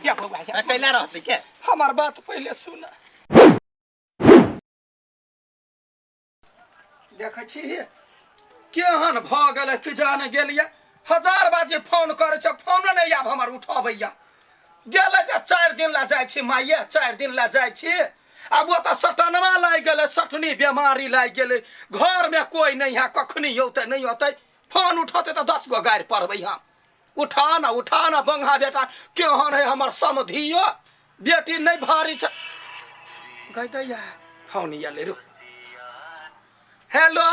या बौआ या कैला रहतै के हमर बात पहिले सुन देखै छी केहन भऽ गेलै कि जाने गेलियै हजार बाजे फोन करै छै फोनो नहि आब हमर उठबैया गेलै तऽ चारि दिन लए जाइ छी माइये चारि दिन लए जाइ छी आब ओतऽ सटनमा लागि गेलै सटनी बेमारी लागि गेलै घरमे कोइ नहि है कखनी औतै नहि औतै फोन उठौतै तऽ 10 गो गारि पढ़बै हम उठा न उठा न बंगा बेटा केहन है हमर समधियो बेटी नहि भारी छै गई दैया फोन आयल रू हेलो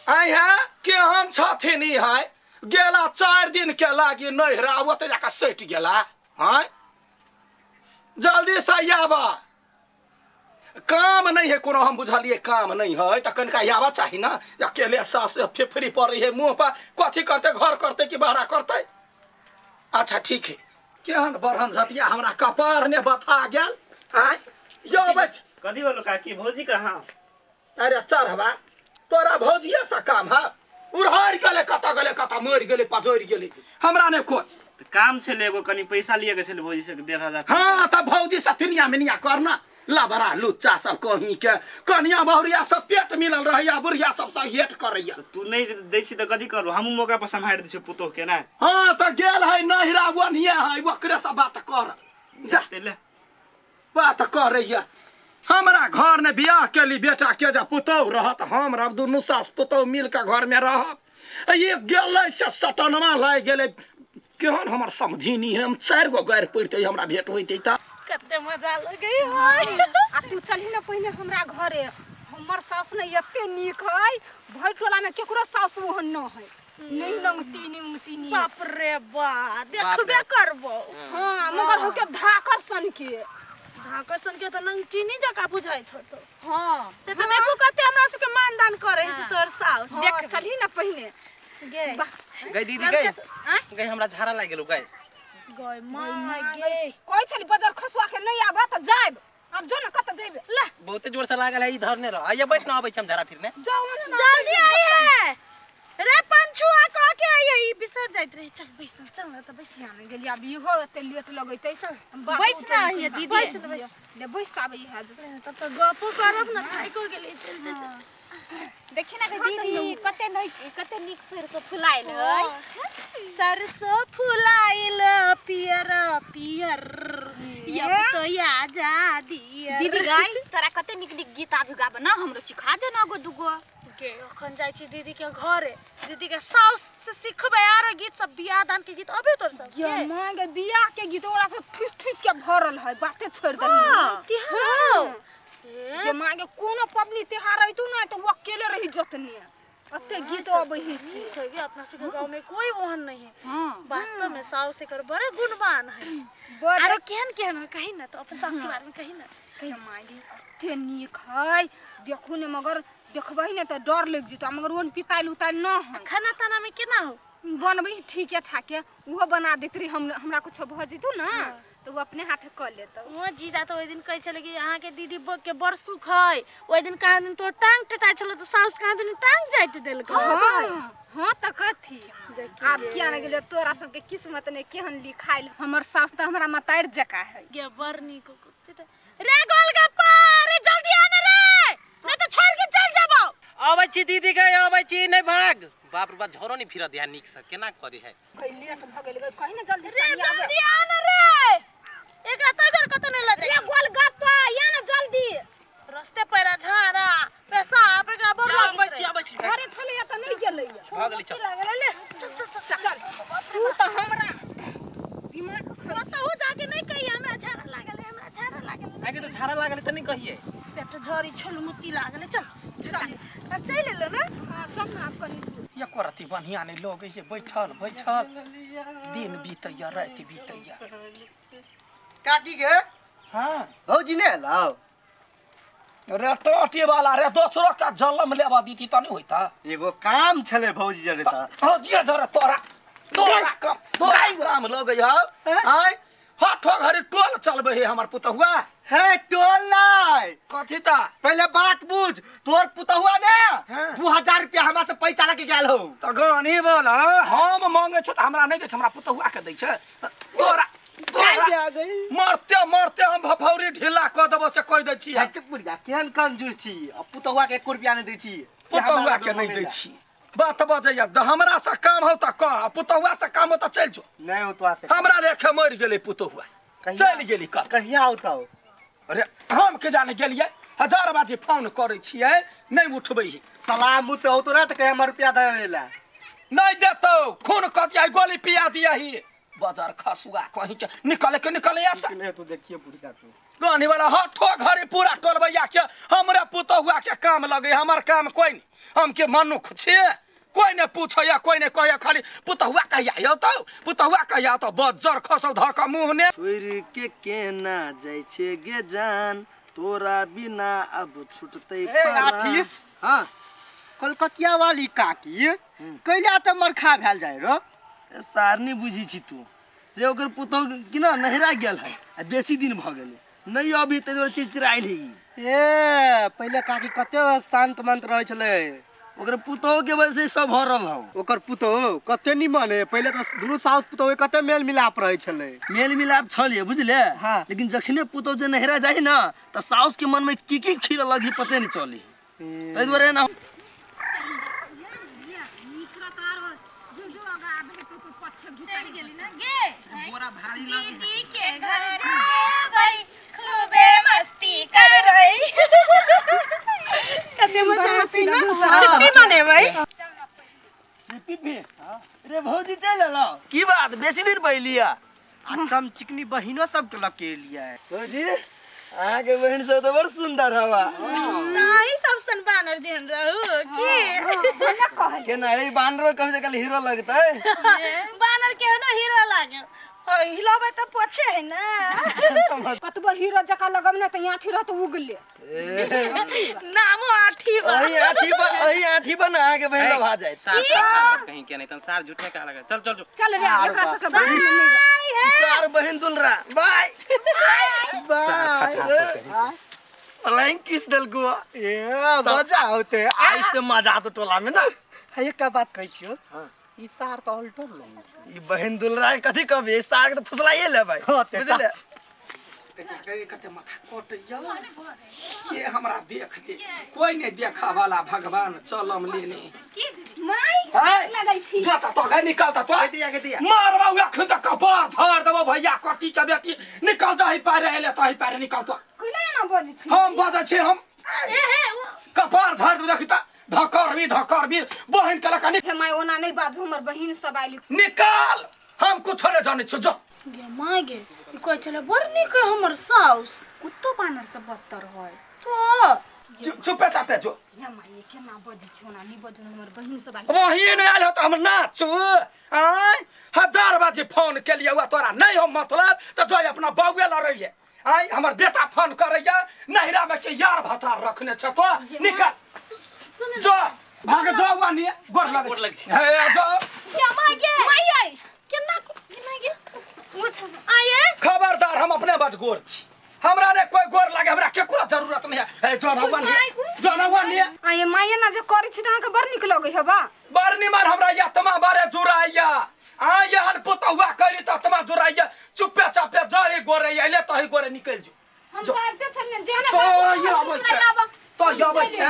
आइ है केहन छथिन ई है गेला 4 दिन के लागी नैहरा ओतऽ जाकऽ सटि गेला आँय जल्दी से आबऽ काम नहीं है कोनो हम बुझलिए काम नहीं है तऽ कनिका आबऽ चाही ना अकेले सास फेफरी पड़ै है मुँह पर कथी करतै घर करतै कि बहरा करतै अच्छा ठीक है केहन बरहन झटिया हमरा कपार ने बथा गेल आँय यौ अबै छी। कथी बोलो काकी भौजी कहाँ अरे चढ़बा तोरा भौजिया से काम है उड़हर गेलै कतऽ गेलै कतऽ मरि गेलै पजरि गेलै हमरा नहि खोज तऽ काम छलै एगो कनि पैसा लिए के छलै भौजी से 1500। हाँ तऽ भौजी से तिनिया मिनिया करना लबड़ा लुच्चा सब कहीं के कनिया बहुरिया सब पेट मिलल रहैया बुढ़िया सब से हेट करैया। तू नहि दै छी तऽ कथी करू हमहूँ मौका पर सम्हारि दै छियै पुतोह के ने। हाँ तऽ गेल है नहिरा ओनिये है ओकरे से बात कर जा ते ले बात करैया हमरा घर ने बियाह केली बेटा के जे पुतोह रहत हम रहब दुनू सास पुतोह मिल के घर में रहब आ ये गेलै से सटनमा लागि गेलै केहन हमर समझिनी है हम 4 गो गारि पड़ितै हमरा भेंट होइतै तऽ कते मजा लगै है। आ तू चलही ने पहिने हमरा घरे हमर सास ने एते नीक है भरि टोला में केकरो सास ओहन न है नहीं नंगटी नहीं उंगटी नहीं। बाप रे बा देखबे करबो। हाँ मगर हो के धाकर सन के धाकर सन के तऽ नंगटीनी जकाँ बुझाइत होतो। हाँ से तऽ देखू कते हमरा सबके मानदान करे से तोर साउस। हाँ, चलही ना पहिने गे गई दीदी गई गई हमरा झाड़ा लागि गेलौ गई गई माँ गे कहै छली बजर खसुआ के नहीं आबे तऽ जायब अब जो ना कत जेबे ले बहुते जोर से लागल है इधर ने रह आइए बैठ ना आबै छी हम झाड़ा फिरने जाओ ना जल्दी आई है रे पंछुआ कह के आई है ई बिसर जाइत रहे चल बैस न, चल ना त बैस न। जाने गेली अब इहो एते लेट लगैतै चल बैस ना हिया दीदी। बैस न, बैस। ले बैस त आबै है तब त गपो करब न थाको गेली चलते चलते। देखी ना दीदी कते नहीं कते नीक सरसों फुलायल है। सरसों फुलायल पियर पियर अब तो या जा दियर। दीदी गाय तोरा कते नीक नीक गीत आबि गाब ना हमरो सिखा दे ना गो दुगो। गे अखन जाइ छी दीदी के घरे दीदी के साउस से सिखबै आरो गीत सब बियाह दान के गीत अबे तोर सब ये माँ गे बियाह के गीत ओकरा से ठुस ठुस के भरल है बाते छोड़ देलही। तिहार गे माँ गे कोनो पबनी त्योहार अयतौ ना तो वो अकेले रही जतने अते गीत अबै है से। नीक है गे अपना सबके गाँव में कोई ओहन नहीं है। हाँ वास्तव में साउस एकर बड़े गुणवान है। बड़ आरो केहन केहन है कही ना तो अपन सास के बारे में कही ना। गे माँ गे अते नीक है देखू ने मगर देखबै ने तऽ डर लागि जेतौ मगर ओहन पिताइल उताइल न है। खाना ताना में केना हो बनबै ठीके ठाके उहो बना दैत रही हम हमरा कुछो भऽ जेतौ ने तऽ ओ अपने हाथे कऽ लेतौ। ओ जीजा तऽ ओहि दिन कहै छलै कि अहाँके दीदी के बड़ सुख है ओहि दिन कहाँ दिन तोर टांग टटाइ छलौ तऽ साउस कहाँ दिन टांग जाइत देलकौ। हाँ हाँ तऽ कथी आब किया ने गेलियो तोरा सबके किस्मत ने केहन लिखाइल हमर साउस तऽ हमरा मतारि जकाँ है। गे बड़ नीक रे गोलगप्पा रे जल्दी आ ना रे नहीं तो छोड़ के चल जाबो। अबै छी दीदी गई अबै छी नहीं भाग बाप रे बाप झरो नहीं फिरत ध्यान नीक से केना करे है। कहीं लेट भ गेल कहीं ना जल्दी रे से आबे। जल्दी आ ना रे एकरा तो इधर कत नहीं ल रे जाय गोलगप्पा या ना जल्दी रस्ते पैरा झाड़ा पेशाब एकरा बड़ अबै छी अबै छी घरे छलैया तऽ नहि गेलैया भऽ गेलै चल लागल ले चल चल चल चल तू तऽ हमरा दिमाग कतहु जाके नहीं कही हमरा झाड़ा लागल है हमरा झाड़ा लागल है। आगे तो झाड़ा लागल तऽ नहीं कहिए पेट झड़ी छुलमुती लागल है चल चल अब चल एलो ना। हाँ चल ना आब कनी दूर। एको रत्ती बढ़िया नहीं लगै छै बैठल बैठल दिन बीतैया राति बीतैया। काकी गे हाँ भौजी ने एलौ रे टोटी वाला रे दोसरो के जलम लेबा दीती त नहीं होइता। एगो काम छले भौजी जरे त। भौजी जरे तोरा तोरा काम तोरा काम लगै हौ आय हठो घरी टोल चलबै है हमर पुतहुआ। हे टोल नै कथी ता पहले बात बुझ तोर पुतहुआ ने हाँ। 2000 रुपया हमरा से पैसा लके गेल हो। त गानी बोल हम मांगे छ त हमरा नहीं दै छ हमरा पुतहुआ के दै छ। तोरा आ गई। मरते मरते हम भफौरी ढीला कऽ देबो से कहि दै छियै। चुप बुढ़िया, केहन कंजूस छी, आ पुतहुआ के 1 रुपया नहि दै छी। पुतहुआ के नहि दै छी, बात बजैया। हमरा से काम हौ तऽ कह, आ पुतहुआ से काम हौ तऽ चलि जो। नहि होतो से। हमरा रेखे मरि गेलै पुतहुआ, चलि गेली कत। कहिया औतौ? अरे हम के जाने गेलियै, हजार बाजे फोन करै छियै, नहि उठबै है। सलाम मुँह से औतो ना तऽ कहे हमर रुपया दे ला। नहि देतौ, खून कऽ दिया, गोली पिया दिया ही। बाजार खसुआ कहीं के निकले के निकले ऐसा। निकले तो देखिए बुढ़िया तू। गाने वाला हठो घरे पूरा टोलबैया के हमरे पुतहुआ के काम लगे, हमर काम कोई नहीं। हम के मनुख छियै, कोई नहीं पूछैया, कोई नहीं कहैया, खाली पुतहुआ कहिया अयतौ, पुतहुआ कहिया अयतौ। बज्जर खसल धऽ कऽ मुँह ने। छोड़ि के केना जाइ छै गे जान, तोरा बिना अब छुटतै ए, परान। आठिफ। हाँ। कलकतिया वाली काकी कैला तऽ मरखा भेल जाइ रो। ए, सारनी बुझी छी तू रे, ओकर पुतहु कि ना नहिरा गेल है आ बेसी दिन भऽ गेलै, नहि अभी ताहि दुआरे चिड़चिड़ायल है ई। ए पहिले काकी कते शांत मंत रहै छलै। ओकर पुतहु के वजह से सब भऽ रहल हौ। ओकर पुतहु कते निमन है, पहिले तऽ दुनू साउस पुतहु कते मेल मिलाप रहै छलै। मेल मिलाप छल बुझले। हाँ। लेकिन जखने पुतहु जे नहिरा जाइ ना तऽ साउस के मन में की की खीर लगी पते नहीं चली, ताहि दुआरे ना। दीदी के घर जेबै, खूबे मस्ती करबै, कते मजा आती ना छुट्टी मनेबै। रे भौजी चलि एलौ की बात, बेसी दिन पहिले आ चमचिकनी बहिनो सबके लके एलियै। भौजी अहाँके बहिन सब तऽ बड़ सुन्दर हवा। ताही सब सन बानर जेहन रहू की केना ई बानरो कभी काल हीरो लगतै। बानर के ना हीरो लागे, हिलाबै तऽ पोछे है ना। कतबो हीरो जकाँ लगब ने तऽ आँठी रहत उगले। नामो आठी बा। अही आठी पर, अही आठी पर ना अहाँके बहिन लभा जायत। सार खा सब कहीं के नहीं तन सार झूठे कहा लगा। चल चल चल चल रे, एकरा सबके बाहर में नहीं रख। चार बहिन दुलरा बाय बाय। पलंग किस देलको। ए मजा औते आई से मजा तो टोला में ना। है एकटा बात कहै छियौ। हाँ। ई सार तऽ अल्टर लंग। ई बहिन दुलरा के कथी कहबी, ई सार के तऽ फुसलाइए लेबै। हाँ, ते बुझले। कते माथा कटैया के हमरा देख दे, कोई नहीं देखा वाला भगवान चलम लेने। माय है लगै छी। जो त तो गए निकल त तो दिया के दिया। मारबा अखन तक कपार झाड़ देबो भैया कटी के बेटी, निकल जाहि पारे एले तहि पारे निकल तो। कैला एना बजै छी? हम बजै छी, हम ए हे कपार झाड़ देबो, देखी त धकरबी धकरबी बहिन के लका हे my ओना नहि बाजू, हमर बहिन सब आइली। निकाल, हम कुछो नहीं जानै छियौ जो। गे माय गे, ई कहै छलै बड़ नीक है हमर साउस। कुत्तो बानर सब बदतर है। तो चुपे चापे जो। हे my केना बजै छी, ओना नहि बजू, हमर बहिन सब आइली। बहिन आयल हो तऽ हम नाचू आँय? हजार बाजी फोन केलियै हुआ तोरा नहीं हो मतलब तऽ जो अपना बउए लड़ैये आँय। हमर बेटा फोन करैया नहिरा में के यार भतार रखने छ तो निकल जो, भाग जो हुआ नहीं गोर लगे गोर लगे छी। हे जो। गे माय गे, my I केना माय गे आये। खबरदार, हम अपने बड गोर छी, हमरा ने कोई गोर लागे, हमरा केकरो जरूरत नहीं है। हे जो हुआ नहीं, जो हुआ नहीं। आये my एना जे करै छी तऽ अहाँके बड़ नीक लगै हेबा। बड़ निमन हमरा आत्मा बारे जुड़ाइया आ यहन पुतहुआ करी तऽ आत्मा जुड़ाइया। चुपे चापे जाहि गोरे अइले तही गोरे निकलि जो। हम तऽ आबिते छलियै जेहन तो ये अबै छै, तो ये अबै छै।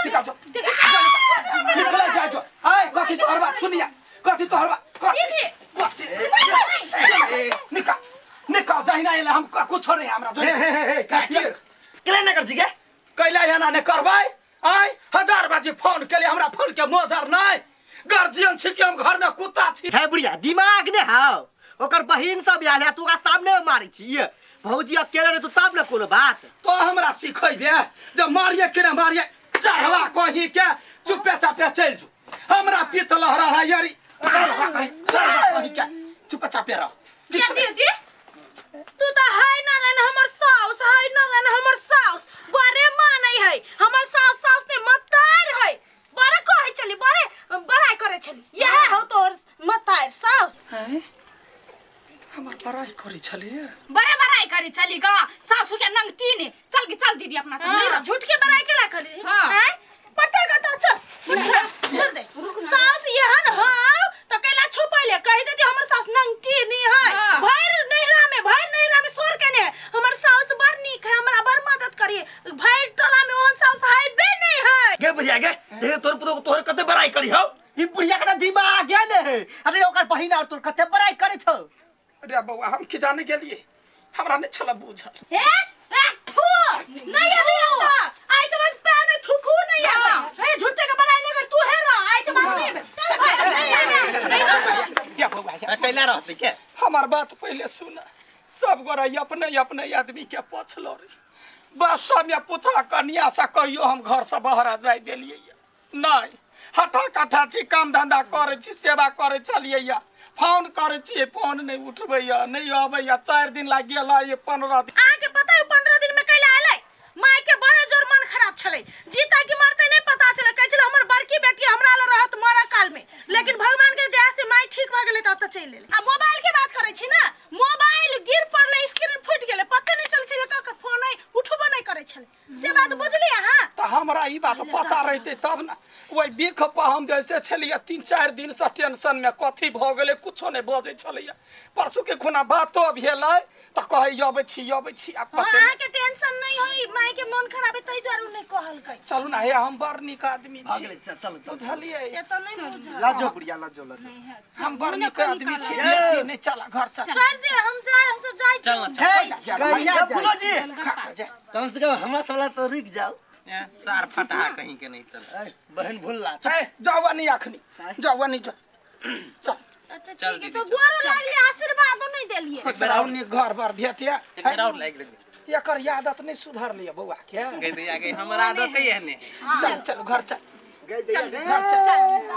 निकल जो, निकल जाय जो। आय कथी तोहर बात सुनिया, कथी तोहर बात, कथी कथी निकल निकल जहिना एले हम कुछो नहीं हमरा हे हे हे हे काकी केला ना कर छी गे? कैला एना नहि करबै आय? हजार बाजी फोन केलियै, हमरा फोन के मोजर नहि। गार्जियन छी कि हम घर में कुत्ता छी? हे बुढ़िया दिमाग ने हौ, ओकर बहिन सब आयल है, तू ओकरा सामने में मारै छी। भौजी अकेले रहे तब ने कोनो बात। तो हमरा सिखेबे जे मारिए कि नहि मारिए, चढ़वा कहीं के चुपे चापे चलि जो। हमरा पित्त लहरा है यारी, चढ़वा कहीं, चढ़वा कहीं के चुपे चापे रह। गे दीदी तू तऽ है ना रहन हमर साउस, है ना रहन हमर साउस, बड़े मानै है हमर साउस। साउस ने मतार है, बड़े कहै छली, बड़े बड़ाई करै छली, इएह हौ तोहर मतार साउस। हमर बड़ाई करै छलियै? बड़े बड़ाई करी चली गा सासू के नंगटी ने। चल के चल दीदी अपना सब नहीं हाँ, रह। झूठ के बड़ाई केला करी? हाँ। हैं? पट्टा का तो चल छोड़ दे। सास यहन हौ तो कैला छुपैले कहि देती हमर सास नंगटी नहीं है। हाँ। भाई बुढ़िया के देख तोर पुतोह तोहर कते बड़ाई करी हौ। ई बुढ़िया के दिमाग गेल है। अरे ओकर बहिन और तोर कते बड़ाई करे छौ। अरे बौआ हम की जाने गेलिए, हमरा नहीं छला बुझल। ए ए थू नहीं अभी आता आई के बाद पैर नहीं थुकू नहीं आवे। ए झूठे के बड़ाई लेकर तू है रह आई के बाद नहीं आवे। चल भाई नहीं आवे नहीं रहते। या बौआ या। कैला रहतै के? हमार बात पहले सुन, सब गोरा अपने अपने आदमी के पछलो रे। वास्तव में पूछा कनिया से कहियो हम घर से बाहर जाय देलिए नहीं। हठा कठा छी, काम धंधा करे छी, सेवा करे छलिए या, फोन करे छी, फोन नहीं उठबैया, नहीं अबैया। 4 दिन लाग गेल ये 15 दिन। अहाँ के पता है 15 दिन में कैला आलै? माय के बड़ा जोर मन खराब छलै, जीता कि मरते नहीं पता छलै। कहै छलै हमर बड़की बेटी हमरा लग रहत मरऽ काल में, लेकिन भगवान के दया से माय ठीक भऽ गेलै तऽ ओतऽ चलि एलै। आ मोबाइल के बात करै छी ना, मोबाइल गिर पड़लै, स्क्रीन फुटि गेलै, पते नहीं चलै छलै ककर फोन अइ, उठबो नहीं करै छलै। से बात बुझलियै अहाँ? तऽ हमरा ई बात पता रहतै तब ना। ओहि बिख पर हम जैसे छलियै 3-4 दिन से टेंशन में, कथी भऽ गेलै कुछो नहीं बजै छलैया। परसू के खुना बातो भेलै तऽ कहै अबै छी अबै छी। आ हाँ, पते अहाँ के टेंशन नहीं होई, माय के मन खराब है ताहि दुआरे उ नहीं कहलकै। चलू ना हे, हम बड़ नीक आदमी भऽ छी। गेलै, चल चल चल। बुझलियै? से तऽ नहीं बुझल। लाजो बुढ़िया लाजो लाजो। हम बड़ नीक आदमी छी। बेटी नहीं चला घर चल। छोड़ दे, हम जाए, हम सब जाए। चल ना चल। कहिया ए, फूलो जी खा खा जा। कम से कम हमरा सब ला तो रुक जाओ। ए, सार फटा कहीं के नहीं तल। ए, बहन भूलला। ए, जाओ नहीं अखनी, जाओ नहीं जाओ। चल अच्छा चल ठीक है, दीदी, तो चल। गोरो लागली आशीर्वादो नहीं देलिए। खुश रहू, नीक घर बार भेटिया। एक बेर और लागि गेलै। एकर आदत नहीं सुधर लिया बौआ के। गई दैया गई, हमर आदत है एहने। चल चल घर चल। गई दैया घर चल।